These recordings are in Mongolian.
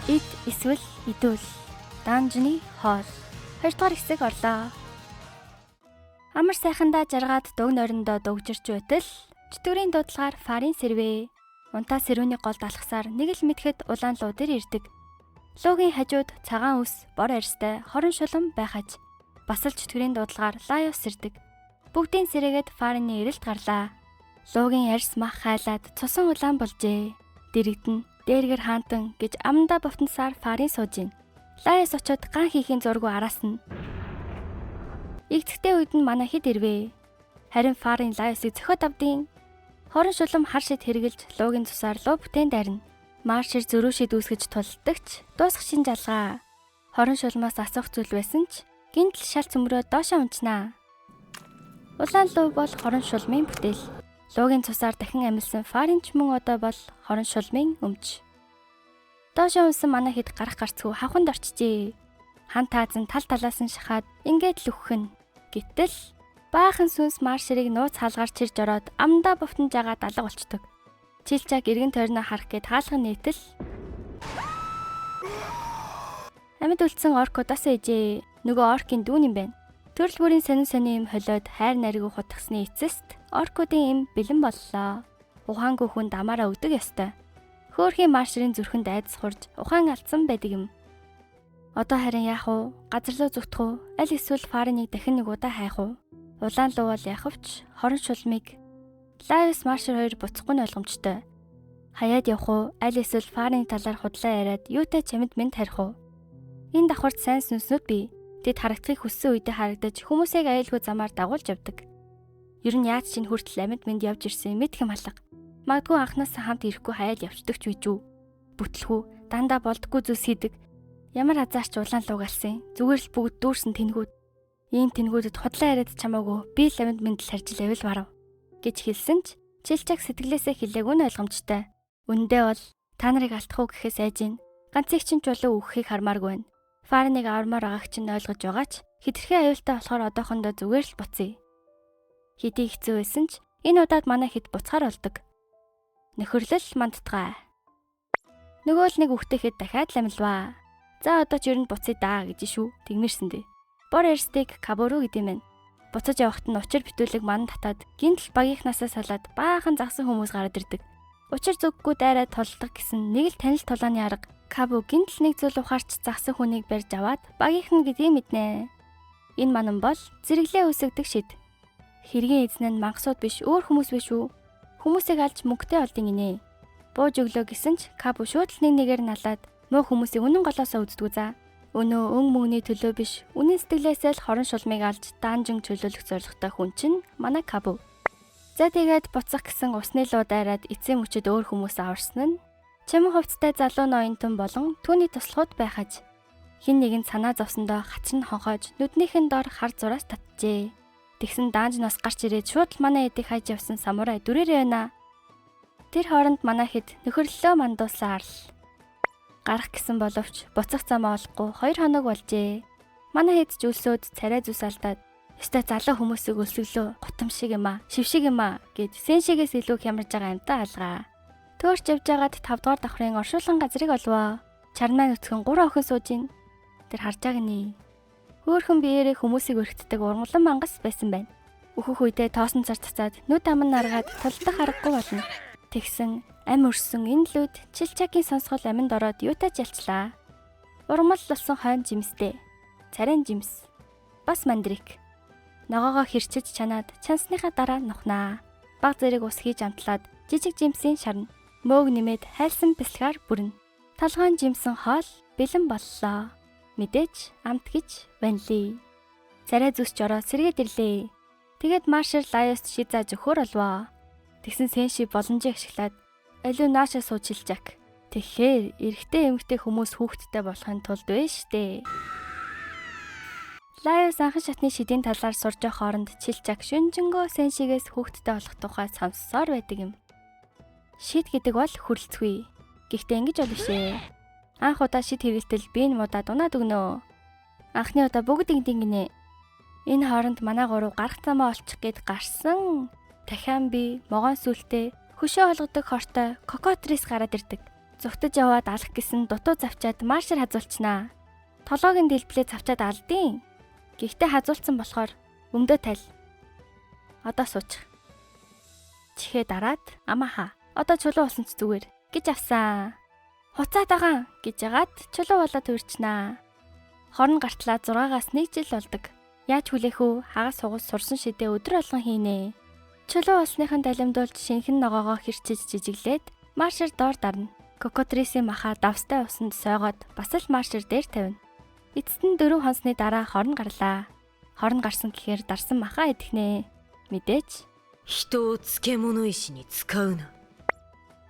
Эд эсвэл идүүл. Данжны хоол. Хоёрдугаар хэсэг орлоо. Амар сайхандаа жаргаад дуг нойрондоо дугжирч байтал чөтгөрийн дуудлагаар фарын сэрвэ. Унтаа сэрүүний голд алхасаар нэг л мэтгэд улаан луу дээр ирдэг. Луугийн хажууд цагаан үс, бор арьстай хорон шулам байхаж бас л чөтгөрийн дуудлагаар лаёс сэрдэг. Бүгдийн сэрээгээд фарины эрэлт гарлаа. Луугийн арьс мах хайлаад цусан улаан болжээ. Дэрэгдэн дээргэр хаантан гэж амандаа бовтонсаар фарын сууж гин. Лаяс очоод ган хийхийн зургу араас нь. Игцэгтэй үед нь манай хэд ирвэ. Харин фарын лаясыг зөхиод авдیں۔ Хорон шулам хар шид хэргэлж луугийн цусаар луу бүтээн дайрна. Маршер зөрүү шид үүсгэж тулдагч дуусах шин жалгаа. Хорон шулмаас асуух зүйл байсан ч гинтл шал цөмрөө доошоо унчнаа. Улаан луу бол хорон шулмын бүтээл. Луугийн цусаар дахин амилсан фарын ч мөн одоо бол хорон шулмын өмч. Доошоо унсан манай хэд гарах гарцгүй хавханд орчжээ. Хан таазан тал талаас нь шахаад ингээд л үхэх нь. Гэтэл баахан сүнс маршерыг нууц хаалгаар чирж ороод амдаа бовтон жагаад алга болчдөг. Чилчаг эргэн тойрноо харах гээд хаалган нийтэл амьд үлдсэн оркуудаас ээжээ. Нөгөө оркийн дүүн юм байна. Төрөл бүрийн сонин сонин юм холиод хайр найргүй хутгасны эцэст оркуудын им бэлэн боллоо. Ухаангүй хүн дамаараа өгдөг ёстой. Хөөрхийн маршрын зүрхэнд айдас хурж ухаан алдсан байдаг юм. Одоо харин яах вэ? Газар руу зүтэх үү? Аль эсвэл фарныг дахин нэг удаа хайх уу? Улаан луу бол яах вч? Хорон шулмыг Лайвс маршер хоёр буцахгүй нь ойлгомжтой. Хаяад явах уу? Аль эсвэл фарны талаар худлаа яриад юутай чамд минь тарих уу? Энэ давхарт сайн сүнснүүд бий. Тэд харагдахыг хүссэн үедээ харагдаж хүмүүсийг аюулгүй замаар дагуулж явдаг. Ер нь яаж чинь хүртэл амьд мэнд явж ирсэн мэдх юм алга. Магадгүй анхнаасаа хамт ирэхгүй хаяад явцдаг ч үеч үү. Бүтлэхүү дандаа болдггүй зүйлс хийдэг. Ямар азаарч улаан луг алсан. Зүгээр л бүгд дүүрсэн тэнгүүд. Ийм тэнгүүдэд худлаа яриад чамаагүй би л амьд мэнд л харж лавил барав гэж хэлсэн ч Чилчаг сэтгэлээсээ хэлээгүй нь ойлгомжтой. Үндэ бол та нарыг алдах уу гэхээс айж гин. Ганцыг чинь чулуу үхэхийг хармааргүй байна. Фарныг авармаар байгааг чинь ойлгож байгаа ч хитрхи аюултай болохоор одоохондоо зүгээр л буцъя. Хэдий хэцүү байсан ч энэ удаад манай хэд буцахаар болдог. Нөхөрлөл мандтгай. Нөгөө л нэг үхтэхэд дахиад ламилваа. За одоо ч ер нь буцъя даа гэж шүү. Тэгмэрсэн дээ. Бор эрстийг кабору гэдэм байна. Буцаж явахт нь учир битүүлэг ман татаад гинтл багийнхнаасаа салаад баахан загсан хүмүүс гараад ирдэг. Учир зүггүй дайраа тулдаг гэсэн нэг л танил тулааны арга. Кабу гинтл нэг зүйл ухаарч загсан хүнийг барьж аваад багийнх нь гэдгийг мэднэ. Энэ манан бол зэрэглээ үсгдэг шид. Хэргийн эзэн нь мангасууд биш өөр хүмүүс биш үү? Хүмүүсийг алж мөнгөтэй олдын гинэ. Бууж өглөө гэсэн ч Кабу шууд л нэг нэгээр налаад муу хүмүүсийг үнэн голоосоо үздэггүй за. Өнөө өн мөнгөний төлөө биш, үнэн сэтгэлээсээ л хорон шулмыг алж данжин чөлөөлөх зорилготой хүн чинь манай Кабу. За тэгээд буцах гэсэн усны луу дайраад эцсийн мөчөд өөр хүмүүс аварсан нь чамин хувцтай залуу ноёнтон болон түүний туслахуд байхаж хин нэгэн санаа зовсондоо хачин хонхоож нүднийх нь дор хар зураас татжээ. Тэгсэн данжнаас гарч ирээд шууд л манай эдийг хайж явсан самурай дүрээрээ байна. Тэр хооронд манай хэд нөхөрлөлөө мандуулсаар л гарах гэсэн боловч буцах зам олохгүй 2 хоног болжээ. Манай хэд ч өлсөөд царай зүс алдаад ёстой залуу хүмүүсийг өлсөглөө гутам шиг юм а, шив шиг юм а гэд сэншигээс илүү хямарж байгаа амтаа алгаа. Төөрч явж байгаад 5 дугаар давхрын оршуулган газрыг олвоо. Чармаа нүцгэн 3 охин сууж ин. Тэр харж байгааг нэ. Хөөхөн биеэрээ хүмүүсийг өргөтдөг ургамлан мангас байсан байна. Өөхөх үедээ тоосон цар цацаад нүд ам нь наргаад тулдах аргагүй болно. Тэгсэн ам өрсөн энэ л үед Чилчагийн сонсгол аминд ороод юутай ч ялчлаа. Урмал болсон хойно жимстэй. Царайн жимс. Бас мандрик. Ногоогоо хэрчиж чанаад чансныхаа дараа нухнаа. Баг зэрэг ус хийж амтлаад жижиг жимсийн шарна. Мөөг нэмээд хайлсан бясалгаар бүрнэ. Толгойн жимсэн хоол бэлэн боллоо. Мэдээж амт гэж ванли. Царай зүсч ороод сэргээд ирлээ. Тэгээд маршал Лайост шид зааж өгөхөр болвоо. Тэгсэн сенши боломжийг ашиглаад алив нааша сууж хилжак. Тэгэхээр эрэгтэй эмэгтэй хүмүүс хүүхэдтэй болохын тулд вэ штэ. Лайос анхан шатны шидийн талаар сурж явах хооронд Чилчак шүнжэнгөө сеншигээс хүүхэдтэй болох тухай сонссоор байдаг юм. Шид гэдэг бол хүрлцгүй. Гэхдээ ингэж бол биш ээ. Анх удаа шид хэрэгэлтэл би энэ муудаад унаад өгнө. Анхны удаа бүгд ингэдэг гинэ. Энэ хооронд манай гурав гарах замаа олчих гээд гарсан. Дахиан би могоон сүлтэй хөшөө олгодог хортой кокотрис гараад ирдэг. Зүгтэж яваад алах гэсэн дутуу завчаад маршер хазуулчнаа. Толгойг нь дэлблээ завчаад алдیں۔ Гэхдээ хазуулсан болохоор өмдөө тайл. Одоо суучих. Чихээ дараад амаха. Одоо чулуу болсон ч зүгээр гэж авсан. Хуцаад байгаа гэж ягаад чулуу болоод төрчнаа. Хорн гартлаа 6-аас 1 жил болдог. Яаж хүлээх үү? Хагас хугас сурсан шидэ өдөр болгон хийнэ. Чулуу болсныхан далимдуулж шинхэн ногоогоо хэрчиж жижиглээд маршер доор дарна. Кокотрисийн маха давстай усанд сойгоод бас л маршер дээр тавина. Эцэст нь 4 хонсны дараа хорн гарлаа. Хорн гарсан гэхээр дарсан маха идэхнэ. Мэдээж 人を漬物石に使うな。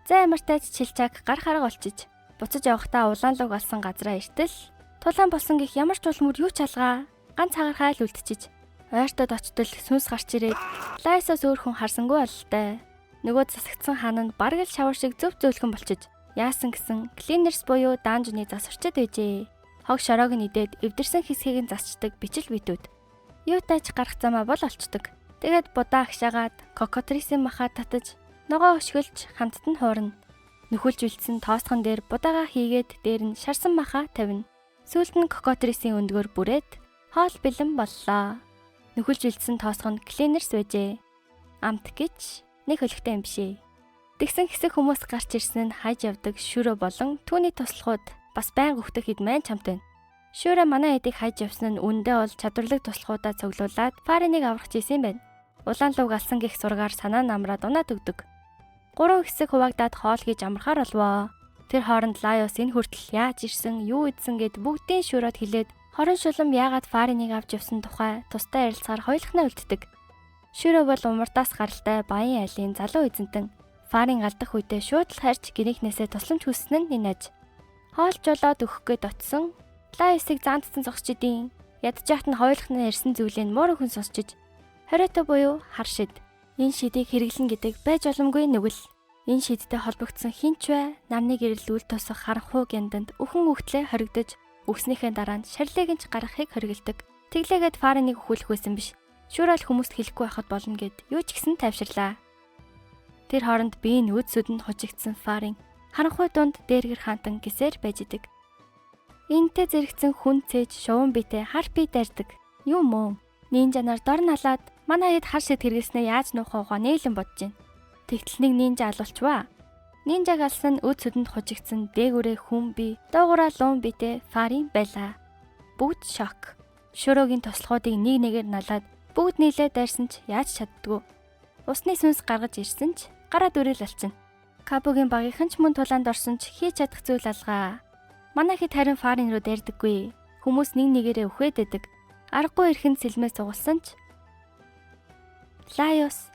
За ямартайч чилчааг гар харга олчиж буцаж явахдаа улаан луг алсан газраа иртэл тулаан болсон гих ямар ч улмөр юу ч алгаа ганц хагархай л үлдчихэж ойртоод очтол сүнс гарч ирээд Лайсаас өөр хүн харсангүй бололтой. Нөгөө засагдсан хаан нь бараг л шавар шиг зөв зөөлхөн болчиж яасан гэсэн клинерс буюу данжны засварчд байжээ. Хог шороог нь идээд эвдэрсэн хэсгийг нь засчдаг бичил битүүд. Юутай ч гарах замаа бол олчдөг. Тэгээд будаа агшаагаад кокотрисын маха татаж ногоо өшгөлж хамтд нь хуурна. Нөхөлж үлдсэн тоосхон дээр будаага хийгээд дээр нь шарсан маха тавина. Сүүлд нь кокотрисын өндгөр бүрээд хоол бэлэн боллоо. Нөхөлж үлдсэн тоосхон клинерс байжээ. Амт гэж нэг хөлөгтэй юм бишээ. Тэгсэн хэсэг хүмүүс гарч ирсэн нь хайж явдаг шүрөө болон түүний туслахуд бас байнга өгтөх хэд маань чамт байна. Шүрөө манай эдийг хайж явсан нь үндэ бол чадварлаг туслахуудаа цуглуулад фариныг аврах хийсэн юм байна. Улаан луг алсан гих сургаар санаа намраад унаад өгдөг. Гурван хэсэг хуваагдаад хоол хийж амархаар болвоо. Тэр хооронд Лайос энэ хүртэл яаж ирсэн, юу идсэн гэд бүгдийн шүрөөд хэлээд хорон шулам яагаад фариныг авч явсан тухай тустай ярилцахаар хоёулахнаа үлддэг. Шүрөө бол умардаас гаралтай баян айлын залуу эзэнтэн. Фарын алдах үедээ шууд л харж гэрийнхнээсээ тусламж хүссэн нь энэ аж. Хоолж болоод өгөх гээд очсон. Лайосыг заандсан зогсож идэв. Ядчихт нь хоёулахнаа ярьсан зүйлийг муурын хүн сонсчиж хориотой буюу хар шид. Энэ шидийг хэрэглэн гэдэг байж боломгүй нүгэл. Энэ шидтэй холбогдсон хинч бай нарны гэрэл үл тусах харанхуй гянданд өхөн өгтлээ хоригдож өгснийхээ дараа нь шарлыг нь ч гаргахыг хориглодог. Тэглээгээд фариныг өхүүлэх байсан биш. Шүүрэл хүмүүст хэлэхгүй байхад болно гэд юу ч гэсэн тайвширлаа. Тэр хооронд биеийн үд сүдэнд хужигдсан фарын харанхуй дунд дээргэр хаантан гисээр байж идэг. Энтэй зэрэгцэн хүн цээж шуван битэй харпи дайрдаг. Юм уу? Нинжа нар дор налаад манай хэд хар шид хэрэгснээ яаж нуух угаа нийлэн бодож байна. Тэгтэл нэг нинжа алуулчваа. Нинжаг алсан нь үд сүдэнд хужигдсан дээгүрээ хүн би, доогуура луун битэй фарын байлаа. Бүгд шок. Шөрөөгийн туслахуудыг нэг нэгээр налаад бүгд нийлээ дайрсан ч яаж чаддгүй. Усны сүнс гаргаж ирсэн ч гараа дүрэл алчна. Кабугийн багийнхан ч мөн тулаанд орсон ч хийж чадах зүйл алгаа. Манай хэд харин фарын руу дайрдаггүй. Хүмүүс нэг нэгээрээ үхээд байдаг. Аргагүй эрхэн сэлмээ сугалсан ч Лайос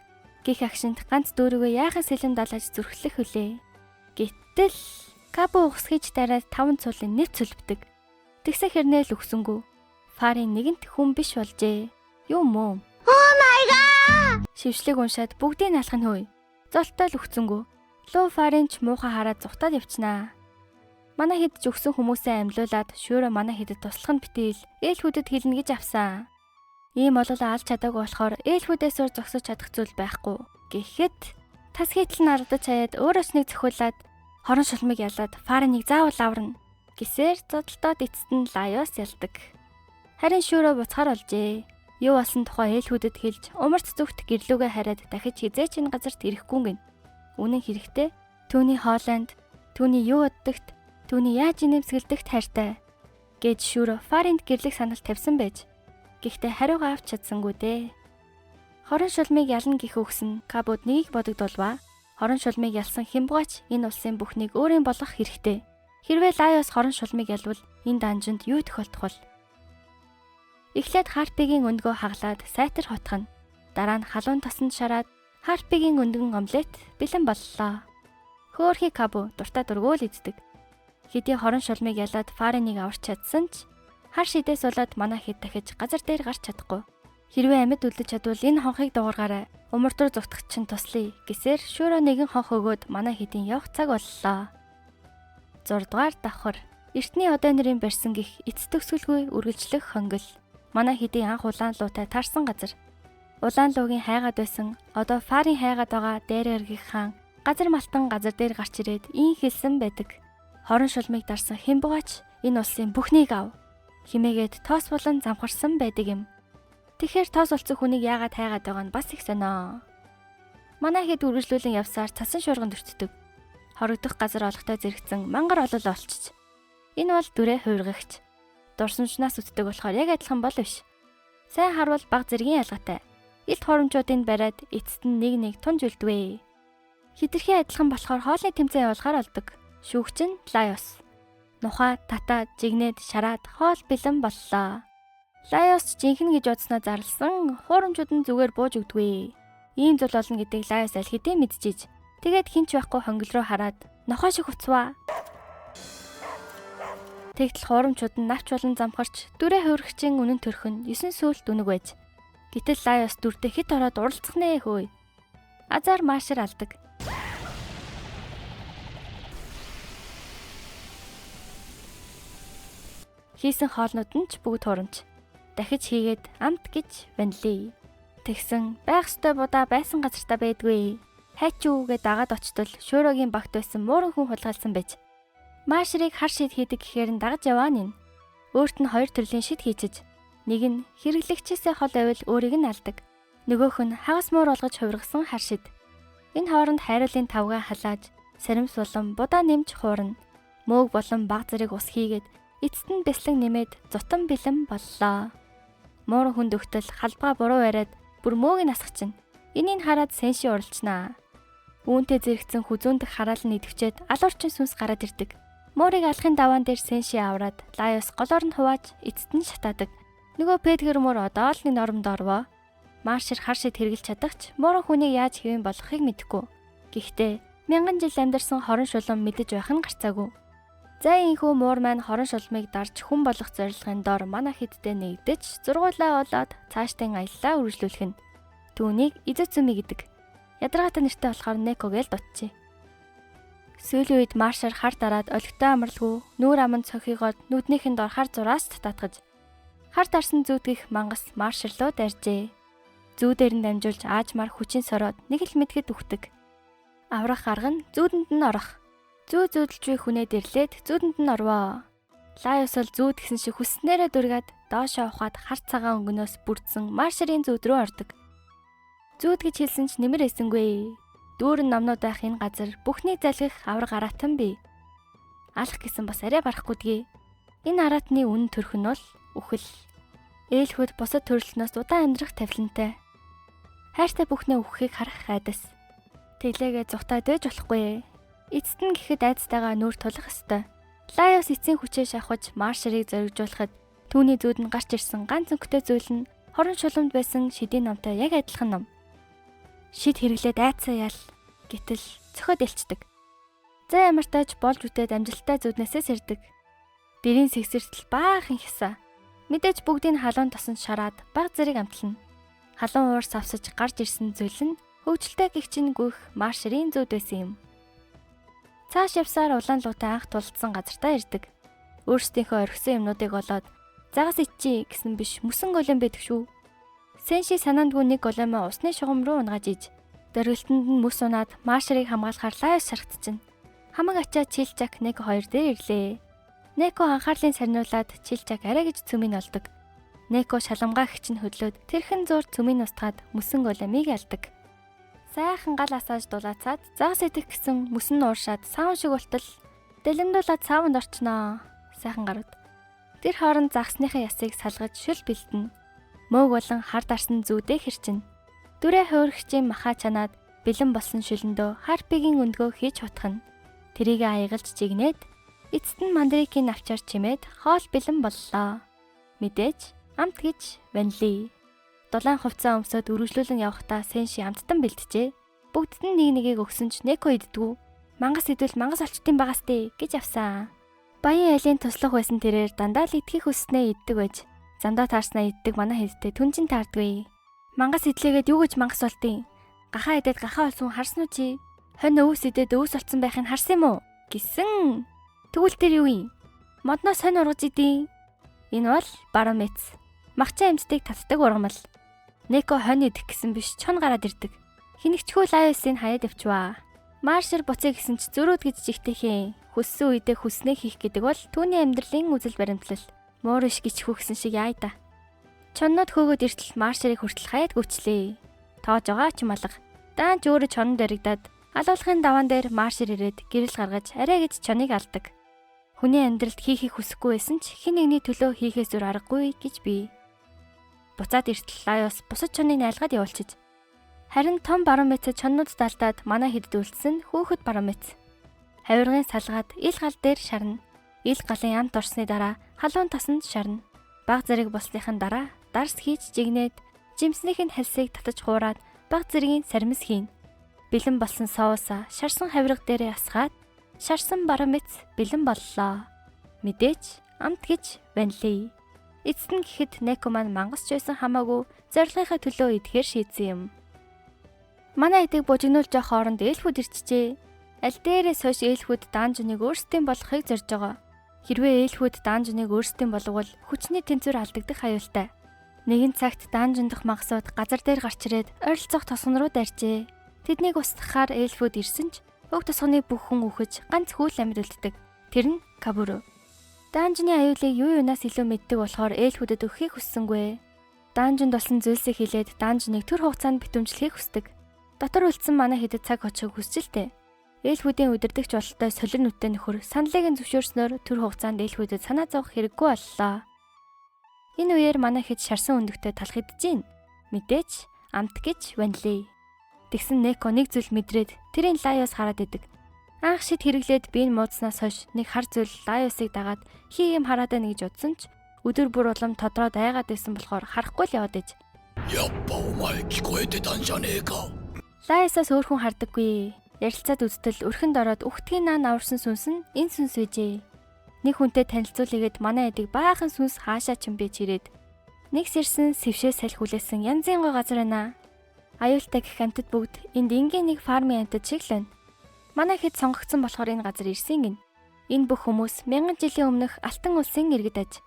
гих агшинт ганц дүүргөө яахан сэлэм далааж зүрхлэх вүлээ. Гэтэл Кабу ухсгийж дараад 5 цулын нэг цөлбдөг. Тэгсэн хэрнээ л өгсөнгүү. Фарын нэгэнт хүн биш болжээ. Юм уу? Oh my god! Шившлэг уншаад бүгдийг алах нь хөөе. Золтой л өгцөнгүү. Луу фарын ч муухай хараад зүхтаад явчнаа. Манай хэд ч өгсөн хүмүүсээ амьлуулад шүүрэ манай хэдэд туслах нь битийл ээлхүүдэд хэлнэ гэж авсан. Ийм олол алж чадаагүй болохоор ээлхүүдээс өөр зогсож чадах зүйл байхгүй. Гэхэд тас хийтэл нь ардаж хаяад өөрөөс нэг зөхиулаад хорон шулмыг ялаад фариныг заавал аварна гэсээр зодолдоод эцэст нь Лайос ялдаг. Харин шүүрэ буцахаар болжээ. Юу болсон тухай ээлхүүдэд хэлж умарц зүгт гэрлүүгээ хараад дахиж хизээч энэ газарт ирэхгүй гин. Үнэн хэрэгтээ түүний хоолойнд түүний юу боддогт түүний яаж инээмсэгэлдэгт хайртай гэж шүүрэ фаринд гэрлэх санал тавьсан байж. Гэхдээ хариугаа авч чадсангүй дээ. Хорон шулмыг ялна гэх үгс нь Кабуд нэгийг бодогдуулваа. Хорон шулмыг ялсан хямбгаач энэ улсын бүхнийг өөрийн болгох хэрэгтэй. Хэрвээ Лайос хорон шулмыг ялвал энэ данжинд юу тохиолдох вэ? Эхлээд Харпигийн өндгөө хаглаад сайтар хотгоно. Дараа нь халуун тосонд шараад Харпигийн өндгөн омлет бэлэн боллоо. Хөөхий Кабу дуртай дургуул иддэг. Хэдий хорон шулмыг ялаад Фариныг аварч чадсан ч хар шидээс болоод манай хэд дахиж газар дээр гарч чадахгүй. Хэрвээ амьд үлдэж чадвал энэ хонхыг дуургаарай. Умард руу зүгтэх чинь туслая гэсээр шүүрөө нэгэн хонх өгөөд манай хэдийн явах цаг боллоо. 6 дугаар давхар. Эртний одой нарын барьсан гих эц төгсгөлгүй үргэлжлэх хонгил. Манай хэдийн анх улаан луутай таарсан газар. Улаан луугийн хайгаад байсан одоо фарын хайгаад байгаа дээрэр гих хаан газар малтан газар дээр гарч ирээд ийн хэлсэн байдаг. Хорон шулмыг дарсан хэн бугаач энэ улсын бүхнийг ав. Химээгээд тоос болон замхарсан байдаг юм. Тэгэхээр тоос олцсон хүнийг яагаад хайгаад байгаа нь бас их сонио. Манай хэд үргэлжлүүлэн явсаар цасан шуурганд өртдөг. Хорогдох газар олохтой зэрэгцэн мангар олол олчиж. Энэ бол дүрээ хувиргагч. Дурсамжнаас үтдэг болохоор яг адилхан бол биш. Сайн харвал баг зэргийн ялгаатай. Илт хоромжуудыг бариад эцэст нь нэг нэг тунж үлдвэ. Хитрхи адилхан болохоор хоолны тэмцээн явуулахаар олдог. Шүүгч нь Лайос. Нухаа, тата, жигнэд, шараад хоол бэлэн боллоо. Лайос жинхэнэ гэж бодсноо зарлсан хуурамчууд нь зүгээр бууж өгдөггүй. Ийм зүйл болно гэдгийг Лайос аль хэдийн мэдчихэж. Тэгээд хинч байхгүй хонгил руу хараад нохоо шиг хуцваа. Тэгтэл хуурамчууд нь навч болон замхарч дүрээ хувирагчийн үнэн төрх нь 9 сүүлд үнэг байж. Гэтэл Лайос дүрдээ хит ороод уралцах нэ хөөе. Азар маашир алдаг. Хийсэн хоолнууд нь ч бүгд хурамч. Дахиж хийгээд амт гэж ванлий. Тэгсэн байх ёстой будаа байсан газартаа байдгүй. Хайч үүгээ дагаад очтол шөөрөөгийн багт байсан мууран хүн хулгайлсан байж. Маашрыг хар шид хийдэг гэхээр нь дагаж яваа нин. Өөрт нь хоёр төрлийн шид хийчиж. Нэг нь хэрэглэгчээсээ хол байвал өөрийг нь алдаг. Нөгөөх нь хагас муур болгож хувиргасан хар шид. Энэ хооронд хайруулын тавгаа халааж, саримс болон будаа нэмж хуурна. Мөөг болон баг зэрэг ус хийгээд эцэст нь бяцлан нэмээд зутан бэлэн боллоо. Мууран хүнд өгтөл халбаа буруу яриад бүр мөөг нь асгах чинь. Энийг хараад сэнши уралчнаа. Үүнтэй зэрэгцэн хүзүүн дэх хараал нь идэвчээд алуурчин сүнс гараад ирдэг. Муурыг алахын даваан дээр сэнши авраад Лайос голоор нь хувааж эцэст нь шатаадаг. Нөгөө Педгэр муур одоо л нэг нормонд орвоо. Маршер хар шид хэрглэж чадах ч мууран хүнийг яаж хэвэн болгохыг мэдэхгүй. Гэхдээ мянган жил амьдарсан хорон шулам мэдэж байх нь гарцаагүй. За энхүү муур маань хорон шулмыг дарж хүн болох зорилгын дор манай хэдтэй нэгдэж зургуулаа олоод цаашдын аяллаа үргэлжлүүлэх нь. Түүнийг Изуцуми гэдэг. Ядаргаатай нэртэй болохоор Неко гэж дутжээ. Сүүлийн үед Маршер хар дараад олигтой амралгүй нүүр аманд цохигоод нүднийхэн дор хар зураас татгаж. Хар дарсан зүүдгих мангас Маршер руу дайржээ. Зүүдээр нь дамжуулж аажмаар хүчин сороод нэг л мэдгэд үхдэг. Аврах арга нь зүүдэнд нь орох. Зүү зүүдэлж буй хүнээ дэрлээд зүүдэнд нь орвоо. Лайос бол зүүд гэсэн шиг хүсснээрээ дүргээд доошоо ухаад хар цагаан өнгөнөөс бүрдсэн Маршерийн зүүд рүү ордог. Зүүд гэж хэлсэн ч нэмэр эсэнгүй. Дүүрэн номнууд байх энэ газар бүхнийг залгих авраг араатан бий. Алах гэсэн бас арай барахгүйдгийг. Энэ араатны үнэн төрх нь бол үхэл. Ээлхүүд бусад төрөлтнөөс удаан амьдрах тавилантай. Хайртай бүхнээ үхэхийг харах айдас. Тэглээгээ зүхтаа дөөж болохгүй. Эцэст нь гэхэд айцтайгаа нүүр тулах ёстой. Лайос эцсийн хүчээ шавхаж Маршерыг зоригжуулахад түүний зүүд нь гарч ирсэн ганц өнгөтэй зүйл нь хорон шуламд байсан шидийн номтой яг адилхан ном. Шид хэрэглээд айцаа ял гэтэл цохиод элчдэг. За ямартайч болж үтээд амжилттай зүуднээсээ сэрдэг. Дэрийн сэгсэртэл баахан хясаа. Мэдээж бүгдийг халуун тосонд шараад баг зэрэг амтлана. Халуун уур савсаж гарч ирсэн зүйл нь хөгжилтэй гихчин гүйх Маршерийн зүуд байсан юм. Цааш явсаар улаан луутай анх тулцсан газартаа ирдэг. Өөрсдийнхөө орхисон юмнуудыг олоод загас иччи гэсэн биш мөсөн голом байдаг шүү. Сэнши санаандгүй нэг голомоо усны шугам руу унгааж иж. Дөрвөлтөнд нь мөс унаад Маршерыг хамгаалахаар Лайос шаргатчихна. Хамаг ачаа Чилчак 1 2 дээр ирлээ. Неко анхаарлын сарниулаад Чилчак арай гэж цөмийг олдог. Неко шаламгаа хичин хөдлөөд тэрхэн зур цөмийг устгаад мөсөн голомыг алдаг. Сайхан гал асааж дулаацаад загас идэх гэсэн мөсөн нь ууршаад саун шиг болтол дэлэмдуулаад саванд орчноо. Сайхан гарууд. Тэр хооронд загсныхаа ясыг салгаж шүл бэлдэнэ. Мөөг болон хар дарсан зүүдээ хэрчинэ. Дүрээ хувирагчийн маха чанаад бэлэн болсон шүлэндөө харпигийн өндгөө хийж хутгана. Тэрийг аягалж жигнээд эцэст нь мандрикийн навчаар чимээд хоол бэлэн боллоо. Мэдээж амт гэж ванли. Дулаан хувцас өмсөд үргэлжлүүлэн явахдаа Сэнши амттан бэлджээ. Бүгдд нь нэг нэгийг өгсөн ч Неко иддгүү. Мангас идвэл мангас олчдын багаас дээ гэж авсан. Баян айлын туслах байсан тэрээр дандаа л идэхийг хүсснээ иддэг байж. Замдаа таарснаа иддэг манай хэдтэй түнжин таардгүй. Мангас идлээгээд юу гэж мангас болтын? Гахаа идээд гахаа олсон харсан уу чи? Хонь өвс идээд өвс олцсон байхыг харсан юм уу? Гисэн. Тэгвэл тэр юу юм? Модноос хонь ургаж идэв. Энэ бол баромец. Махчин амьтдыг татдаг ургамал. Неко хонь идэх гэсэн биш чон гараад ирдэг. Хинэгчхүү Лайосыг хаяад явчваа. Маршер буцъя гэсэн ч зөрүүд гэж жигтэйхэн. Хүссэн үедээ хүснээ хийх гэдэг бол түүний амьдралын үзэл баримтлал. Муур иш гिचхүү гэсэн шиг яая та. Чоннод хөөгөөд иртэл Маршерыг хүртэл хаяад гүчлээ. Тоож байгаа ч юм алга. Даанч өөрөө чононд баригдаад алуулахын даваан дээр Маршер ирээд гэрэл гаргаж арай гэж чоныг алдаг. Хүний амьдралд хийхийг хүсэхгүй байсан ч хэн нэгний төлөө хийхээс өөр аргагүй гэж би. Буцаад иртэл Лайос бусад чоныг найлгаад явуулчих. Харин том баромец чоннууд далдаад манай хэдэд үлдсэн хүүхэд баромец. Хавиргын салгаад ил гал дээр шарна. Ил галын амт орсны дараа халуун тасанд шарна. Баг зэрэг болсныхан дараа дарс хийж жигнээд жимснийх нь хальсыг татаж хуураад баг зэргийн сармис хийн. Бэлэн болсон соуса шарсан хавирга дээрээ асгаад шарсан баромец бэлэн боллоо. Мэдээч амт гэж ванлээ. Эцэст нь гэхэд Неко маань мангасч байсан хамаагүй зорилгынхаа төлөө идэхээр шийдсэн юм. Манай эдэг бужигнуулж явах хооронд элфүүд ирчихжээ. Аль дээрээс хойш элфүүд данжныг өөрсдийн болгохыг зорж байгаа. Хэрвээ элфүүд данжныг өөрсдийн болговол хүчний тэнцвэр алдагдах аюултай. Нэгэн цагт данжин дах мангасууд газар дээр гарч ирээд ойролцоох тосгон руу дайрчээ. Тэднийг устгахаар элфүүд ирсэн ч уг тосгоны бүх хүн үхэж ганц хүү л амьд үлддэг. Тэр нь Кабуру. Данжны аюулыг юу юунаас илүү мэддэг болохоор элфүүдэд өгөхийг хүссэнгүй. Данжинд болсон зүйлсийг хэлээд данжныг төр хугацаанд битүүмжлэхийг хүсдэг. Дотор үлдсэн манай хэдэд цаг очихыг хүсэж л дээ. Элфүүдийн удирдагч бололтой солир нүдтэй нөхөр саналыг нь зөвшөөрснөөр төр хугацаанд элфүүдэд санаа зовох хэрэггүй боллоо. Энэ үеэр манай хэд шарсан өндөгтэй талах идэж гин. Мэдээч амт гэж ванлээ. Тэгсэн Неко нэг зүйл мэдрээд тэрийн Лайос хараад идэг. Анх шид хэрэглээд би энэ муудснаас хойш нэг хар зүйл Лайосыг дагаад хий юм хараад байна гэж бодсон ч өдөр бүр улам тодроод айгаад байсан болохоор харахгүй л яваад иж. やっぱお前聞こえてたんじゃねえか Лайосаас өөр хүн хардаггүй. Ярилцаад үзтэл өрхөнд ороод үхтгийн наан аварсан сүнс нь энэ сүнс байжээ. Нэг хүнтэй танилцуулъягэд манай эдэг баахан сүнс хаашаа ч юм бэ чирээд. Нэг сэрсэн сэвшээ салхи хүлээсэн янзын гой газар байна. Аюултай гэх амьтад бүгд энд энгийн нэг фармын амьтад шиг л байна. Манай хэд сонгогдсон болохоор энэ газар ирсэн гин. Энэ бүх хүмүүс мянган жилийн өмнөх Алтан улсын иргэд аж.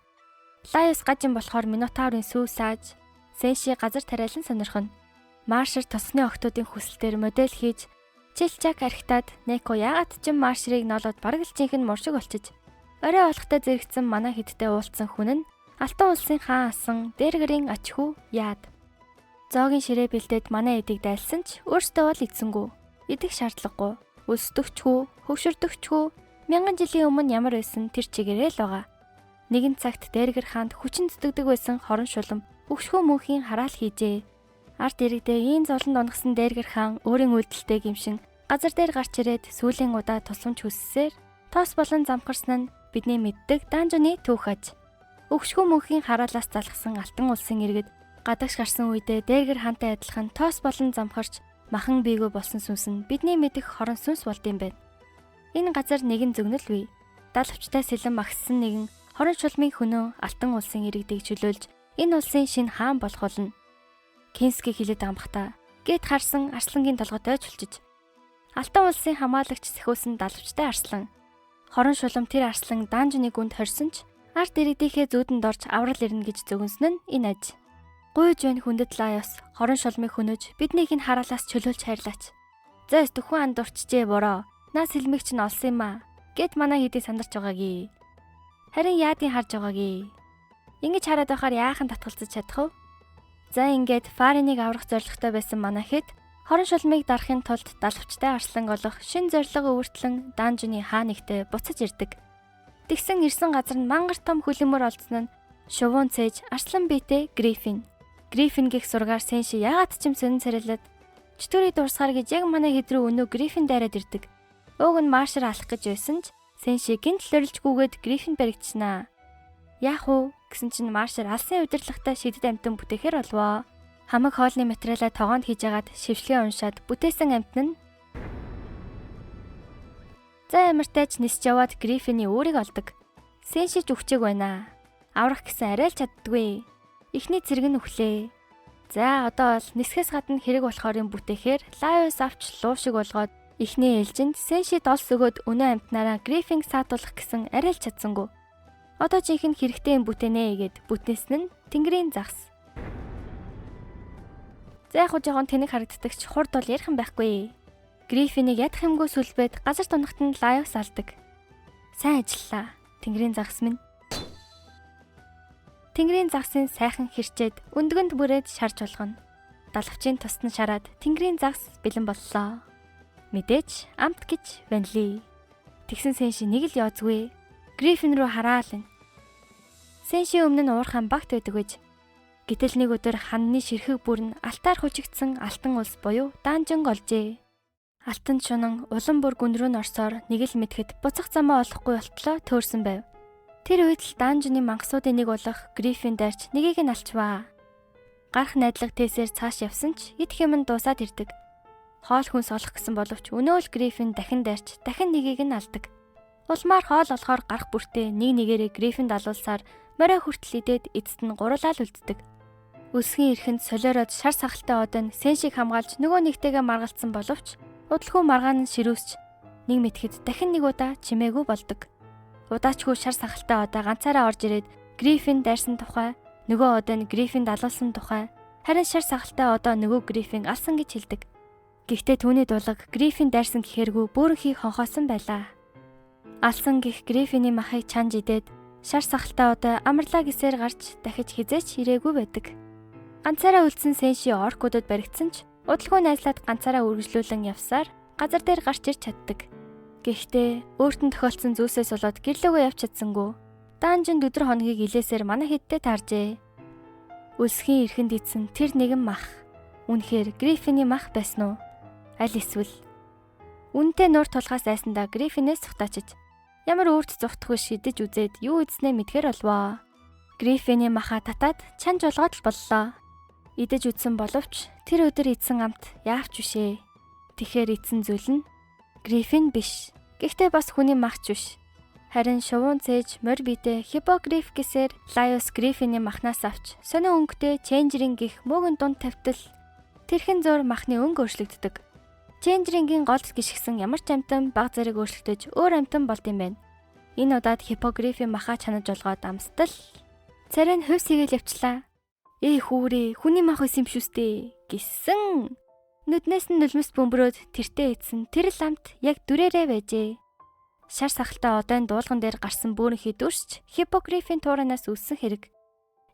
Лайос гажин болохоор Минотаврын сүү сааж, Сэнши газар тариалан сонирхоно. Маршер тосгоны охтуудын хүсэлтээр модель хийж Чилчак архитаад Неко яагаад ч юм Маршерыг нолоод бараг л жинхэнэ мур шиг болчих. Орой болохтой зэрэгцэн манай хэдтэй уулзсан хүн нь Алтан улсын хаан асан Дэргэрийн ач хүү Яад. Зоогийн ширээ бэлдээд манай эдийг дайлсан ч өөртөө бол идсэнгүү. Идэх шаардлагагүй. Өсдөгчхүү, хөвшөрдөгчхүү мянган жилийн өмнө ямар байсан тэр чигээрээ л байгаа. Нэгэн цагт Дэргэр хаанд хүчин зүтгэдэг байсан хорон шулам өгшхөө мөнхийн хараал хийжээ. Ард иргэдээ ийм зовлонд онгосон Дэргэр хаан өөрийн үйлдэлтэй гимшин газар дээр гарч ирээд сүүлийн удаа тусламж хүссээр тоос болон замхарсан нь бидний мэддэг данжны түүх аж. Өгшхүү мөнхийн хараалаас залхсан Алтан улсын иргэд гадагш гарсан үедээ Дэргэр хаантай адилхан тоос болон замхарч махан бийгөө болсон сүнс нь бидний мэдэх хорон сүнс болд юм байна. Энэ газар нэгэн зөгнөл бий. Далавчтай сэлэн магссан нэгэн хорон шулмын хөнөө Алтан улсын иргэдийг чөлөөлж энэ улсын шинэ хаан болох болно. Кински хилээд байгаа юм бах та. Гэт харсан арслангийн толгойтой чулчиж. Алтан улсын хамгаалагч сахиусан далавчтай арслан. Хорон шулам тэр арслан данжны гүнд хорьсон ч ард иргэдийнхээ зүүдэнд орж аврал ирнэ гэж зөгнсөн нь энэ аж. Гуйж байна хүндэт Лайос хорон шулмыг хөнөөж биднийг энэ хараалаас чөлөөлж хайрлаач. Зөөс дөхөн анд урчжээ бороо. Наа сэлмэг чинь олсон юм аа. Гэт манай хэдий сандарч байгаагүй. Харин яадын харж байгаагүй. Ингэж хараад байхаар яахан татгалзаж чадах вэ? За ингээд Фариныг аврах зорилготой байсан манай хэд хорон шулмыг дарахын тулд далавчтай арслан олох шин зорилго өвөртлөн данжны хаа нэгтээ буцаж ирдэг. Тэгсэн ирсэн газар нь мангар том хөлөмөр олдсон нь шувуун цээж арслан биетэй Гриффин. Гриффин гих сургаар Сэнши яагаад ч юм сонин царайлаад чөтгөрийг дуурсгаар гэж яг манай хэд рүү өнөө Гриффин дайраад ирдэг. Ууг нь Маршер алах гэж байсан ч Сэнши гинт л орилжгүйгээд Гриффин баригдчихнаа. Яах вэ гэсэн чинь Маршер алсын удирдлагатай шидэд амьтан бүтээхээр болвоо. Хамаг хоолны материалаа тогоонд хийж агаад шившлэгээ уншаад бүтээсэн амьтан нь за ямартайч нисч яваад Гриффиний үүрийг олдог. Сэншиж үхчээг байна. Аврах гэсэн арай л чаддгүй. Эхний цэрэг нь үхлээ. За одоо бол нисхээс гадна хэрэг болохоор юм бүтээхээр Лайус авч луу шиг болгоод эхний ээлжинд Сэншид олс өгөөд өнөө амьтнаараа Гриффин саатуулах гэсэн арай л чадсангүй. Одоо жинхэнэ хэрэгтэй юм бүтээнэ гэд бүтээсэн нь Тэнгэрийн загас. За яг хуу жоохон тэнэг харагддаг ч хурд бол ярих юм байхгүй. Гриффинийг ядах юмгүй сүлбэд газар тунахт нь Лайос алдаг. Сайн ажиллаа. Тэнгэрийн загас минь. Тэнгэрийн загасын сайхан хэрчээд өндгөнд бүрээд шарж болгоно. Далавчийн тусад нь шараад тэнгэрийн загас бэлэн боллоо. Мэдээж амт гэж ванили. Тэгсэн Сэнши нэг л ёозгүй. Гриффин рүү хараал. Сэнши өмнө нь уурхаан багт байдаг гэж. Гэтэл нэг өдөр ханны ширхэг бүр нь алтаар хучигдсан алтан улс буюу данжинг олжээ. Алтан шунан улам бүр гүн рүү н орсоор нэг л мэтгэд буцах замаа олохгүй болтлоо төөрсөн байв. Тэр үед л данжны мангасуудын нэг болох Гриффин дайрч нэгийг нь алчваа. Гарах найдлага тээсээр цааш явсан ч идэх юм нь дуусаад ирдэг. Хоол хүнс олох гэсэн боловч өнөө л Гриффин дахин дайрч дахин нэгийг нь алдаг. Улмаар хоол олохоор гарах бүртээ нэг нэгээрээ Гриффинд алуулсаар морой хүртэл идээд эцэст нь гурлаа л үлддэг. Өлсгийн эрхэнд солиороод шар сахалтай од нь Сэншиг хамгаалж нөгөө нэгтэйгээ маргалцсан боловч удалгүй маргаан нь ширүүсч нэг мэтгэд дахин нэг удаа чимээгүй болдог. Удаачгүй шар сахалтай одоо ганцаараа орж ирээд Гриффин дайрсан тухай, нөгөө одоо нь Гриффинд алуулсан тухай, харин шар сахалтай одоо нөгөө Гриффин алсан гэж хэлдэг. Гэхдээ түүний дулаг Гриффин дайрсан гэхэргүй бөөрөнхий хонхоосон байлаа. Алсан гих Гриффиний махыг чанж идээд шар сахалтай одоо амарлаа гэсээр гарч дахиж хизээч ирээгүй байдаг. Ганцаараа үлдсэн Сэнши оркуудад баригдсан ч удалгүй найзлаад ганцаараа үргэлжлүүлэн явсаар газар дээр гарч ирч чаддаг. Гэхдээ өөрт нь тохиолдсон зүйлсээс болоод гэрлөөгөө явж чадсангүй. Данжинд өдөр хоногийг илээсээр манай хэдтэй тааржээ. Өлсгийн эрхэнд идсэн тэр нэгэн мах. Үнэхээр Гриффиний мах байсан уу? Аль эсвэл үнтэй нуур тулгаас айсандаа Гриффинээс цухтаачиж ямар өөрт зүхтахгүй шидэж үзээд юу идснээ мэдхээр болвоо. Гриффиний маха татаад чанж болгоод л боллоо. Идэж үзсэн боловч тэр өдөр идсэн амт яавч бишээ. Тэгэхээр идсэн зүйл нь Гриффин биш. Гэхдээ бас хүний махч биш. Харин шувуун цээж морь биетэй хиппогриф гэсээр Лайос Гриффиний махнаас авч сонио өнгөтэй ченжрин гих мөөгөн дунд тавьтал тэрхэн зур махны өнгө өөрчлөгддөг. Ченжрингийн голд гიშгсэн ямар ч амтан баг зэрэг өөрчлөгдөж өөр амтан болд юм байна. Энэ удаад хиппогрифийн маха чанаж олгоод амстал царай нь хувьс хийгээл явчлаа. Ээ хүүрээ хүний мах байсан юм шүү дээ гэсэн. Нүднээс нь нулимс бөмбөрөөд тэртээ эцэн тэр л амт яг дүрээрээ байжээ. Шар сахалтай одойн дуулган дээр гарсан бөөрөнхий дүрсч хиппогрифийн тууранаас үүссэн хэрэг.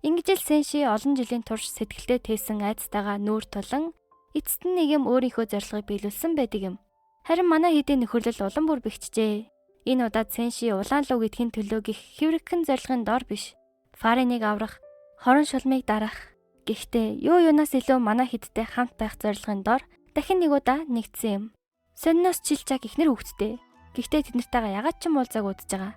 Ингэж л Сэнши олон жилийн турш сэтгэлдээ тээсэн айцтайгаа нүүр тулан эцэст нь нэг юм өөрийнхөө зорилгыг биелүүлсэн байдаг юм. Харин манай хэдийн нөхөрлөл улам бүр бэхжээ. Энэ удаад Сэнши улаан луу гэдгийн төлөө гих хэврэгхэн зорилгын дор биш. Фариныг аврах, хорон шулмыг дарах. Гэхдээ юу юунаас илүү манай хэдтэй хамт байх зорилгын дор дахин нэг удаа нэгдсэн юм. Сонноос чилчаг ихнэр хүүхэдтэй. Гэхдээ тэд нартайгаа ягаад ч юм уулзааг удаж байгаа.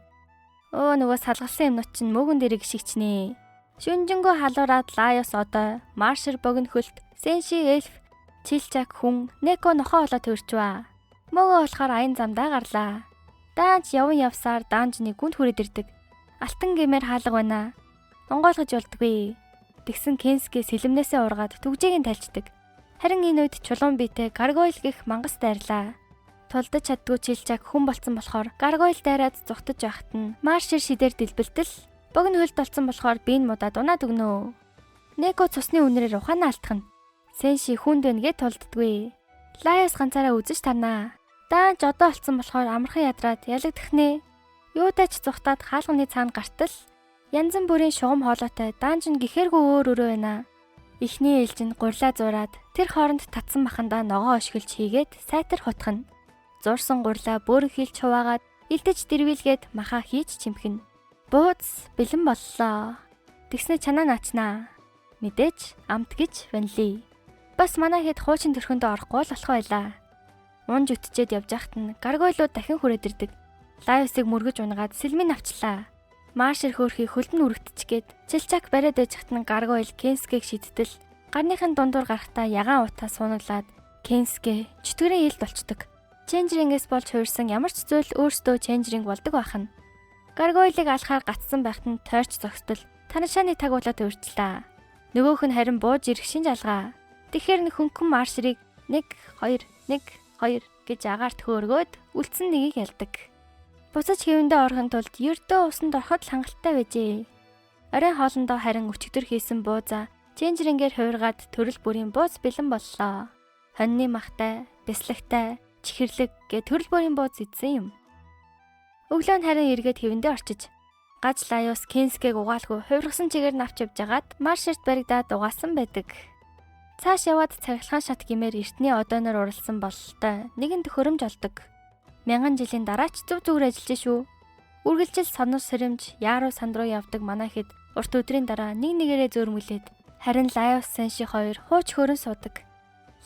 Өө нөгөө салгалсан юмнууд чинь мөөгөн дээрээ гიშгчнэ. Шүнжэнгөө халуураад Лайос одоо, Маршер богино хөлт, Сэнши эльф, Чилчак хүн, Неко нохоо болоо төрчваа. Мөөгөө болохоор аян замдаа гарлаа. Даанч яван явсаар даанжны гүнд хүрээд ирдэг. Алтан гэмээр хаалга байна. Онгойлгож болдгүй. Тэгсэн Кенске сэлэмнээсээ ургаад түгжээг нь тальчдаг. Харин энэ үед чулуун биетэй гаргойл гэх мангас дайрлаа. Тулдаж чаддгүй Чилчак хүн болцсон болохоор гаргойл дайраад зугтаж байхад нь Маршер шидээр дэлбэлтэл богино хөлд олцсон болохоор би энэ мудаад унаад өгнө. Неко цусны үнрээр ухаанаа алдах нь. Сэнши хүнд байна гэж тулддаггүй. Лайос ганцаараа үзэж тарнаа. Даанч одоо олцсон болохоор амархан ядраад ялагдах нэ. Юутай ч зугтаад хаалганы цаана гартал янзан бүрийн шугам хоолойтой даанч нь гэхэргүй өөр өрөө байна. Эхний ээлж нь гурлаа зураад тэр хооронд татсан махандаа ногоо ошиглж хийгээд сайтар хутгана. Зурсан гурлаа бөөрөнхийлж хуваагаад илдэж дэрвийлгээд маха хийж чимхнэ. Бууз бэлэн боллоо. Тэгснэ чанаа наачнаа. Мэдээж амт гэж ванили. Бас манай хэд хуучин төрхөндөө орохгүй л болох байлаа. Унж үтчээд явж байхад нь гаргойлууд дахин хүрээд ирдэг. Лайусыг мөргөж унгаад сэлмийн авчлаа. Маршер хөөрхий хөлд нь үрэгдчихгээд Чилчак бариад байж хат нь гаргойл Кенскэг шидтэл гарныхын дундуур гарахтаа ягаан утаа суунаглаад Кенске чөтгөрийн илд болчдөг. Ченжрингээс болж хувирсан ямар ч зүйл өөрсдөө ченжринг болдог байх нь. Гаргойлыг алхаар гацсан байхад нь тойрч зогсдол танашааны таг болоод өөрчлөө. Нөгөөх нь харин бууж ирэх шинж алгаа. Тэгэхээр нь хөнгөн маршрыг 1 2 1 2 гэж агаарт хөөргөөд үлдсэн нэгийг ялдаг. Буцаж хэвэндээ орохын тулд ердөө усанд ороход л хангалттай байжээ. Оройн хоолондоо харин өчигдөр хийсэн буузаа ченжрингээр хувиргаад төрөл бүрийн бууз бэлэн боллоо. Хоньны махтай, бяслагтай, чихэрлэг гэ төрөл бүрийн бууз идсэн юм. Өглөө нь харин эргээд хэвэндээ орчиж гаж Лайус Кенскэг угаалгүй хувиргасан чигээр навч явж хагаад маршерт баригдаад угаасан байдаг. Цааш яваад цахилгаан шат гимээр эртний одооноор уралсан бололтой нэгэн төхөөрөмж олдог. Мянган жилийн дараа ч зөв зүгээр ажиллаж шүү. Үргэлжил сонор сэрэмж, яаруу санд руу явдаг манай хэд урт өдрийн дараа нэг нэгээрээ зөөрмөлээд харин Лайус Сенши хоёр хууч хөрөн суудаг.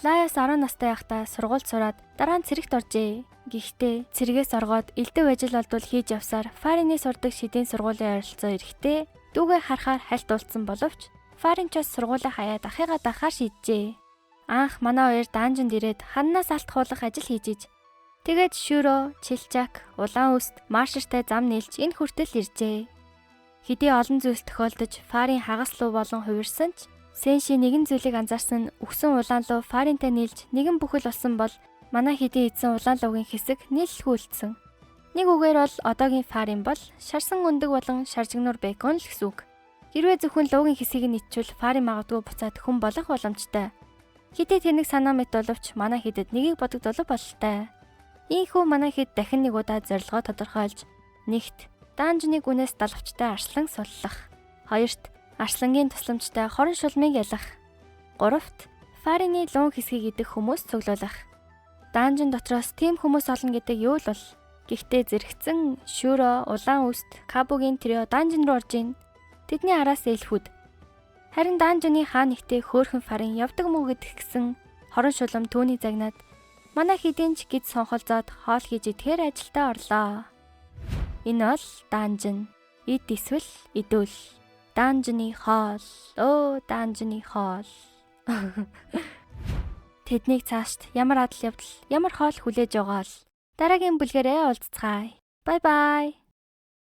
Лайус 10 настай байхдаа сургуульд сураад дараа нь цэрэгт оржээ. Гэхдээ цэргээс оргоод элдв ажил олдвол хийж явсаар Фарины сурдаг шидийн сургуулийн ойролцоо эрэхтээ дүүгээ харахаар хальт уулзсан боловч Фаринчос сургуулаа хаяад ахыгаа дахаар шийджээ. Анх манай хоёр данжинд ирээд ханнаас алт хуулах ажил хийж иж. Тэгээд Шүро, Чилчак, Улаан үст, Маршертай зам нийлж энэ хүртэл иржээ. Хэдий олон зүйлс тохиолдож Фарын хагас луу болон хувирсан ч Сенши нэгэн зүйлийг анзаарсан нь үхсэн улаан луу Фаринтай нийлж нэгэн бүхэл болсон бол манай хэдий эзэн улаан луугийн хэсэг нийлэлгүй үлдсэн. Нэг үгээр бол одоогийн Фарин бол шарсан өндөг болон шаржигнуур бекон л гэсэн үг. Хэрвээ зөвхөн луугийн хэсгийг нь ичвэл Фарин магадгүй буцаад хүн болох боломжтой. Хэдий тэнэг санаа мэт боловч манай хэдэд нэгийг бодогдолог бололтой. Ийхүү манай хэд дахин нэг удаа зорилгоо тодорхойлж нэгт данжны гүнээс далавчтай арслан суллах. Хоёрт арслангийн тусламжтай хорон шулмыг ялах. Гуравт Фарины луун хэсгийг идэх хүмүүс цуглуулах. Данжин дотроос тийм хүмүүс олно гэдэг юу л бол. Гэхдээ зэрэгцэн Шүро, Улаан үст, Кабугийн трио данжин руу орж ийн. Тэдний араас элфүүд. Харин данжины хаа нэгтээ хөөхөн Фарын явдаг мүү гэдг гисэн хорон шулам түүний загнаад манай хэдийн ч гид сонхолзоод хоол хийж идэхээр ажилдаа орлоо. Энэ бол данжин. Эд эсвэл идвэл. Данжны хоол. Өө данжны хоол. Тэднийг цаашд ямар адал явдал, ямар хоол хүлээж байгаа л дараагийн бүлгэрээ уулзцгаая. Бай бай.